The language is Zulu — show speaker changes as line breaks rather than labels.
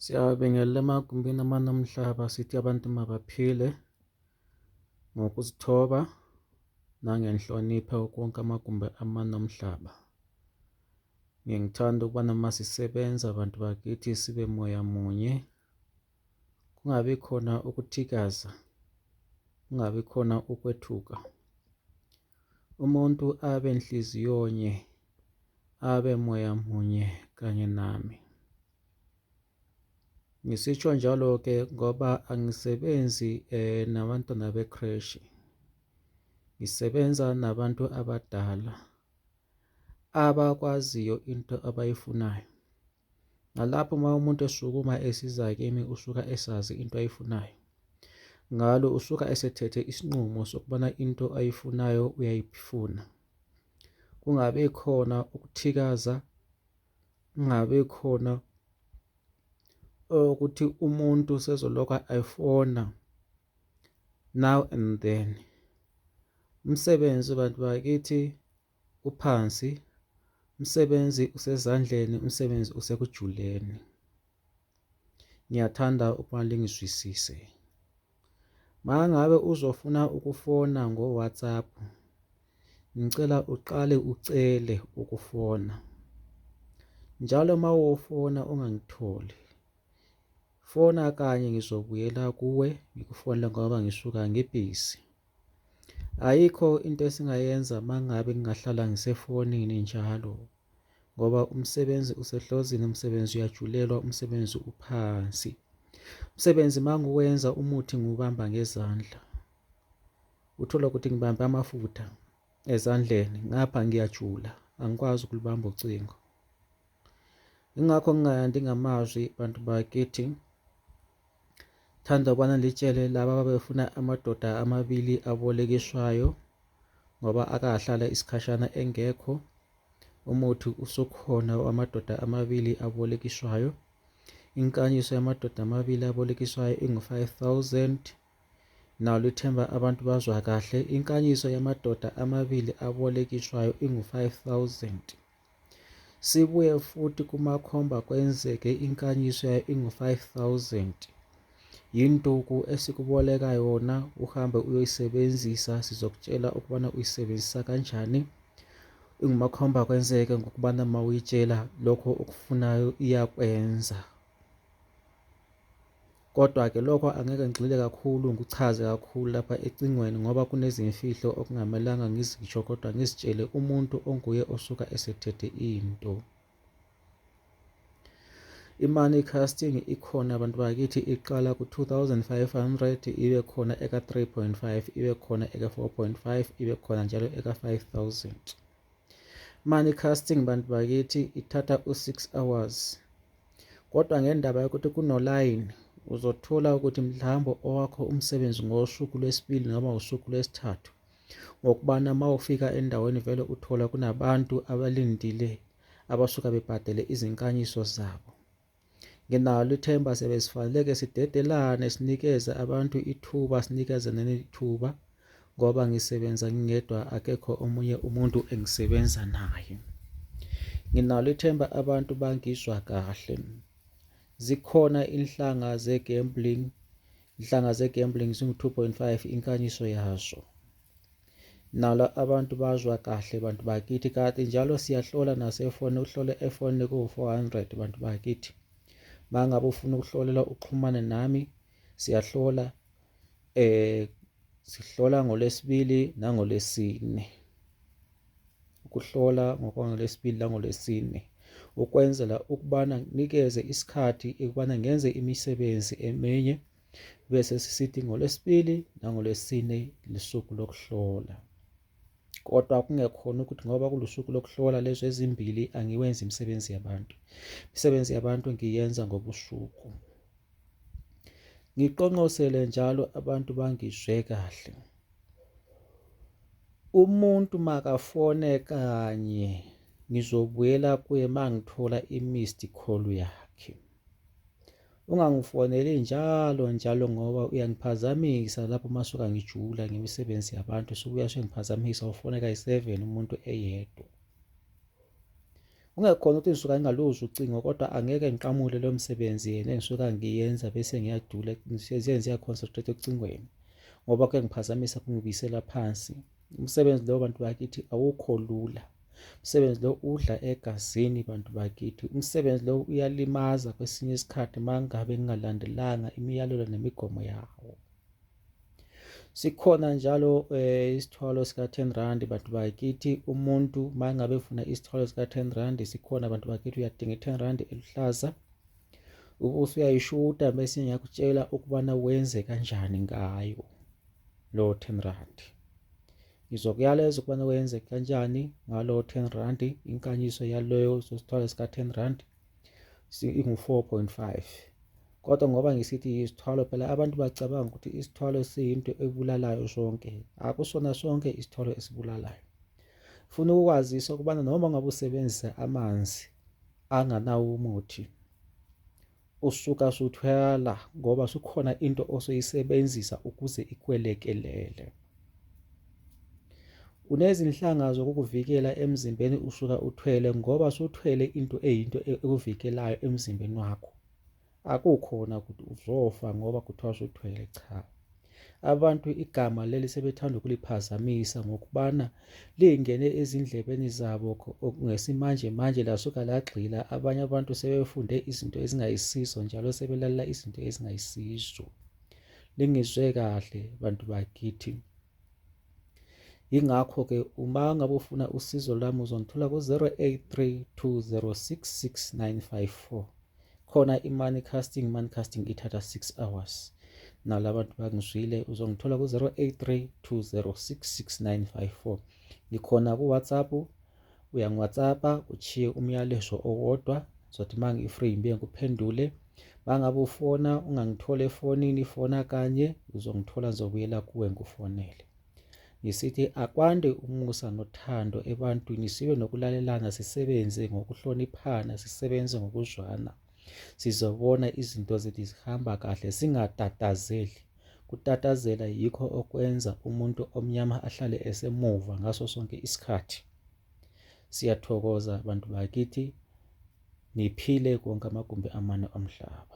Siyabingelela emagumbini amane omhlaba sithi abantu mabaphile ngokuzithoba nangenhlonipho konke amagumbi amane omhlaba. Ngiyengithanda ukubana uma sisebenza abantu bakithi sibe moya munye, kungabi khona ukuthikaza, kungabi khona ukwethuka. Umuntu abe nhliziyonye, abe moya munye kanye nami. Ngisitsho njalo-ke ngoba angisebenzi nabantwana bekreshi, ngisebenza nabantu abadala abakwaziyo into abayifunayo. Nalapho uma umuntu esukuma esiza kimi usuka esazi into ayifunayo. Ngalo usuka esethethe isinqumo sokubana into ayifunayo uyayifuna. Kungabi khona ukuthikaza, kungabi khona ukuthi umuntu usezoloku ayifona now and then. Umsebenzi bantu bakithi uphansi, umsebenzi usezandleni, umsebenzi usekujuleni. Ngiyathanda ukuba lingizwisise. Mangabe uzofuna ukufona ngo-WhatsApp, ngicela uqale ucele ukufona. Njalo uma ufona ungangitholi, fona kanye ngizobuyela kuwe ngikufonele ngoba ngisuka ngibhizi. Ayikho into esingayenza mangabe ngingahlala ngisefonini njalo ngoba umsebenzi usehlozini, umsebenzi uyajulelwa, umsebenzi uphansi. Umsebenzi mangiwenza umuthi ngiwubamba ngezandla, uthola ukuthi ngibambe amafutha ezandleni ngapha ngiyajula angikwazi ukulubamba ucingo. Ingakho ngingayandi ngamazwi bantu bakithi. Thanda ukubana litshele laba ababefuna amadoda amabili abolekiswayo ngoba akahlala isikhashana engekho. Umuthi usukhona wamadoda amabili abolekiswayo. Inkanyiso yamadoda amabili abolekiswayo ingu-5000. Nalo ithemba abantu bazwa kahle. Inkanyiso yamadoda amabili abolekiswayo ingu-5000. Sibuye futhi kumakhomba kwenzeke inkanyiso yayo ingu-5000. Yinduku esikuboleka yona uhambe uyoyisebenzisa sizokutshela ukubana uyisebenzisa kanjani. Ingumakhomba kwenzeke ngokubana mawuyitshela lokho okufunayo iyakwenza. Kodwa-ke lokho angeke ngigxile kakhulu ngikuchaze kakhulu lapha ecingweni ngoba kunezimfihlo okungamelanga ngizisho kodwa ngizitshele umuntu onguye osuka esethethe into. I-money casting ikhona abantu bakithi iqala ku-2500 ibe khona eka-3.5 ibe khona eka-4.5 ibe khona njalo eka-5000. Money casting bantu bakithi ithatha u-6 hours. Kodwa ngendaba yokuthi kunolayini uzothola ukuthi mhlawumbe owakho umsebenzi ngosuku lwesibili noma usuku lwesithathu ngokubana uma ufika endaweni vele uthola kunabantu abalindile abasuka bebhadele izinkanyiso zabo. Nginalo ithemba siyabe sifaneleke sidedelane sinikeze abantu ithuba sinikeze ithuba ngoba ngisebenza ngingedwa akekho omunye umuntu engisebenza naye. Nginalo ithemba abantu bangizwa kahle. Zikhona inhlanga ze-gambling, inhlanga ze-gambling zingu-2.5 inkanyiso yazo. Nalo abantu bazwa kahle bantu bakithi kade njalo siyahlola nasefoni uhlole efonini kuwu-400 bantu bakithi. Mangabe ufuna ukuhlolela uxhumane nami siyahlola sihlola ngolwesibili nangolwesine ukuhlola ngokwangolwesibili nangolwesine ukwenzela ukubana nikeze isikhathi ukubana ngenze imisebenzi eminye bese sisithi ngolwesibili nangolwesine lisuku lokuhlola kodwa kungekhona ukuthi ngoba kulusuku lokuhlola lezo ezimbili angiwenzi imisebenzi yabantu imisebenzi yabantu ngiyenza ngobusuku. Ngiqonqosele njalo abantu bangizwe kahle. Umuntu makafone kanye ngizobuyela kuye mangithola i-missed call yakhe. Ungangifoneli njalo njalo ngoba uyangiphazamisa lapho masuka ngijula ngemisebenzi yabantu suke uyasho ngiphazamisa ufone kayi-7 umuntu eyedwa. Kungekhona ukuthi ngisuka ngingaluzwa ucingo kodwa angeke ngiqamule lo msebenzi yena engisuka ngiyenza bese ngiyadula ngiya-concentrate ocingweni ngoba kuyangiphazamisa kungibuyisela phansi. Umsebenzi lo bantu bakithi awukho lula. Umsebenzi lo udla egazini bantu bakithi. Umsebenzi lo uyalimaza kwesinye isikhathi uma ngabe ngingalandelanga imiyalelo nemigomo yawo. Sikhona njalo isithwalo sika-10 rand bantu bakithi. Umuntu uma ngabe efuna isithwalo sika-10 rand sikhona bantu bakithi, uyadinga i-10 rand eluhlaza ubuse uyayishuta bese ngiyakutshela ukubana wenze kanjani ngayo lo 10 rand. Ngizokuyaleza ukubana wenze kanjani ngalo 10 rand. Inkanyiso yaloyo sithwalo sika-10 rand ingu-4.5. Kodwa ngoba ngisithi isithwalo phela abantu bacabanga ukuthi isithwalo siyinto ebulalayo sonke. Akusona sonke isithwalo esibulalayo. Funa ukwazisa ukubana noma ngabe usebenzisa amanzi anganawo umuthi usuka suthwala ngoba sukhona into osoyisebenzisa ukuze ikwelekelele. Unezinhlanga zokukuvikela emzimbeni usuka uthwele ngoba suthwele into eyinto ekuvikelayo emzimbeni wakho. Akukhona ukuthi uzofa ngoba kuthiwa suthwele, cha. Abantu igama leli sebethanda ukuliphazamisa ngokubana lingene ezindlebeni zabo ngesimanje manje lasuka lagxila. Abanye abantu sebefunde izinto ezingayisizo njalo sebelalela izinto ezingayisizo. Lingizwe kahle bantu bakithi. Yingakho-ke uma ngabe ufuna usizo lwami uzongithola ku-083 206 6954. Khona i-money casting, money casting ithatha 6 hours. Nalabantu bangizwile, uzongithola ku-083 206 6954. Ngikhona ku-WhatsApp, uyangi-WhatsApp uchiye umyalezo owodwa, zothi uma ngi-free ngibuye ngikuphendule. Mangabe ufona ungangithola efonini, fona kanye uzongithola, ngizobuyela kuwe ngikufonele. Ngisithi akwande umusa nothando ebantwini, sibe nokulalelana, sisebenze ngokuhloniphana, sisebenze ngokuzwana. Sizobona izinto zethu zihamba kahle, singatatazeli. Kutatazela yikho okwenza umuntu omnyama ahlale esemuva ngaso sonke isikhathi. Siyathokoza bantu bakithi, niphile konke amagumbi amane omhlaba.